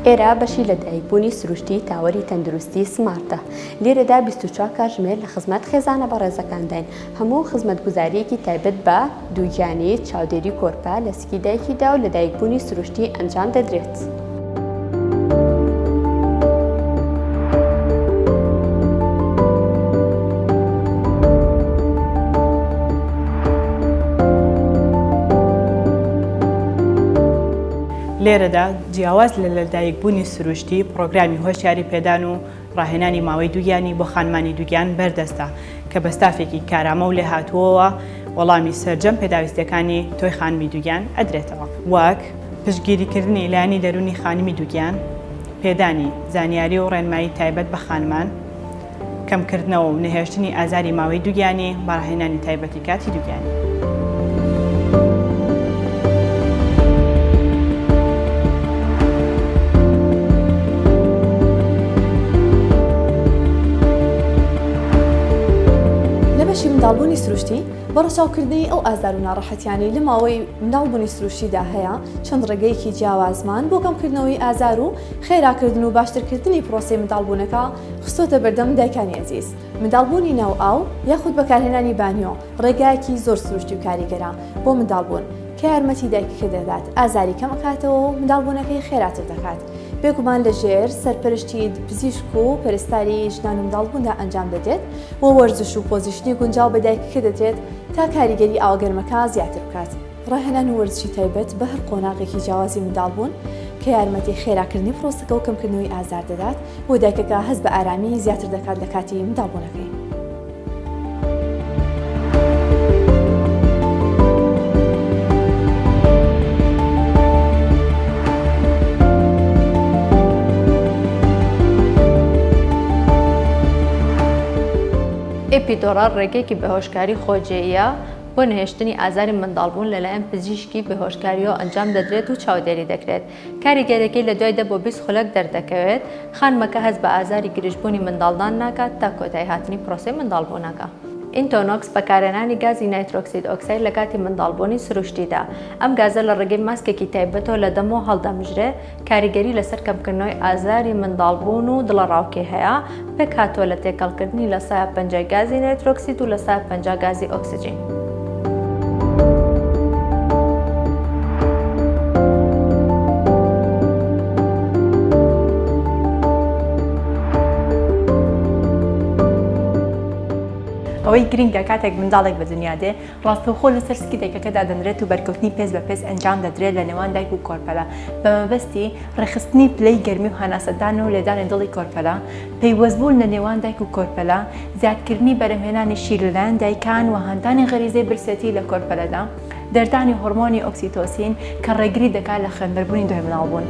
ئێرە بەشی لەدایکبوونی سروشتی تاوەری تەندروستی سمارتە. لێرەدا 24 کاتژمێر لە خزمەت خێزانە بەڕێزەکانداین. هەموو خزمەتگوزارییەکی تایبەت بە دووگیانی، چاودێری کۆرپە لە سکی دایکیدا و لەدایکبوونی سروشتی ئەنجام دەدرێت. لێرەدا جیاواز لە لەدایکبوونی سروشتی، پڕۆگرامی هۆشیاری پێدان و ڕاهێنانی ماوەی دووگیانی بۆ خانمانی دووگیان بەردەستە کە بە ستافێکی کارامە و لێهاتووەوە وەڵامی سەرجەم پێداویستییەکانی تۆی خانمی دووگیان ئەدرێتەوە، وەک، پشتگیریکردنی لایەنی دەروونی خانمی دووگیان، پێدانی زانیاری و ڕێنمایی تایبەت بە خانمان، کەمکردنەوە و نەهێشتنی ئازاری ماوەی دووگیانی بە ڕاهێنانی تایبەتی کاتی دووگیانی. لە بەشی منداڵبوونی سروشتی، بە ڕەچاوکردنی ئەو ئازار و ناڕەحەتیانەی لە ماوەی منداڵبوونی سروشتیدا هەیە، چەند ڕێگەیەکی جیاوازمان بۆ کەمکردنەوەی ئازار و خێراکردن و باشترکردنی پرۆسەی منداڵبوونەکە خستۆتە بەردەم دایکانی ئەزیز. منداڵبوونی ناو ئاو یاخود بەکارهێنانی بانیۆ ڕێگایەکی زۆر سروشتی و کاریگەرە بۆ منداڵبوون کە یارمەتی دایکەکە دەدات ئازاری کەم ئەکاتەوە و منداڵبوونەکەی خێراتر دەکات. بێگومان لە ژێر سەرپەرشتی پزیشک و پەرستاری ژنان و منداڵبووندا ئەنجام دەدرێت و وەرزش و position ی گونجاو بە دایکەکە دەدرێت تا کاریگەری ئاوە گەرمەکە زیاتر بکات. ڕاهێنان و وەرزشی تایبەت بە هەر قۆناغێکی جیاوازی منداڵبوون کە یارمەتی خێراکردنی پرۆسەکە و کەمکردنەوەی ئازار دەدات و دایکەکە هەست بە ئارامی زیاتر دەکات لە کاتی منداڵبوونەکەی. Epidural ڕێگەیەکی بێهۆشکاری خۆجێیە بۆ نەهێشتنی ئازاری منداڵبوون لەلایەن پزیشکی بێهۆشکارییەوە ئەنجام دەدرێت و چاودێری دەکرێت. کاریگەریەکەی لە دوای دە بۆ 20 خولەک دەردەکەوێت. خانمەکە هەست بە ئازاری گرژبوونی منداڵدان ناکات تا کۆتایی هاتنی پرۆسەی منداڵبوونەکە. Entonox، بەکارهێنانی گازی نایترۆکسید ئۆکساید لە کاتی منداڵبوونی سروشتیدا. ئەم گازە لە ڕێگەی ماسکێکی تایبەتەوە لە دەمەوە هەڵدەمژرێ، کاریگەری لەسەر کەمکردنەوەی ئازاری منداڵبوون و دڵەڕاوکێ هەیە، پێکهاتووە لە تێکەڵکردنی 50% گازی نایترۆکسید و 50% گازی ئۆکسجین. ئەوەی گرنگە کاتێک منداڵێک بە دنیا دێ ڕاستەوخۆ لەسەر سکی دایکەکە دادەنرێت و بەرکەوتنی پێست بە پێست ئەنجام دەدرێت لە نێوان دایک و کۆرپەلە بە مەبەستی ڕێکخستنی پلەی گەرمی و هەناسەدان و لێدانی دڵی کۆرپەلە، پەیوەستبوون لە نێوان دایک و کۆرپەلە، زیادکردنی بەرهەمهێنانی شیر لەلایەن دایکان و هاندانی غەریزەی برسێتی لە کۆرپەلەدا، دەردانی هۆرمۆنی ئۆکسیتۆسین کە ڕێگری دەکات لە خوێنبەربوونی دوای منداڵبوون.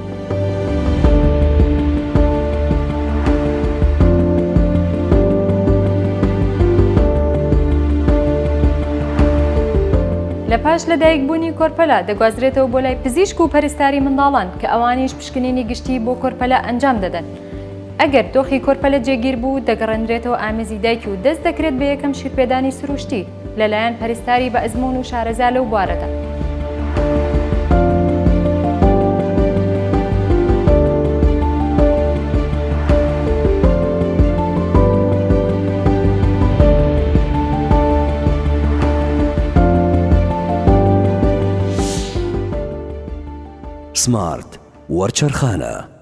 لە پاش لەدایکبوونی کۆرپەلە دەگوازرێتەوە بۆ لای پزیشک و پەرستاری منداڵان کە ئەوانیش پشکنینی گشتی بۆ کۆرپەلە ئەنجام دەدەن. ئەگەر دۆخی کۆرپەلە جێگیر بوو دەگەڕێنرێتەوە ئامێزی دایکی و دەست دەکرێت بە یەکەم شیرپێدانی سروشتی لەلایەن پەرستاری بە ئەزموون و شارەزا لەو بوارەدا. سمارت وەرچەرخانە.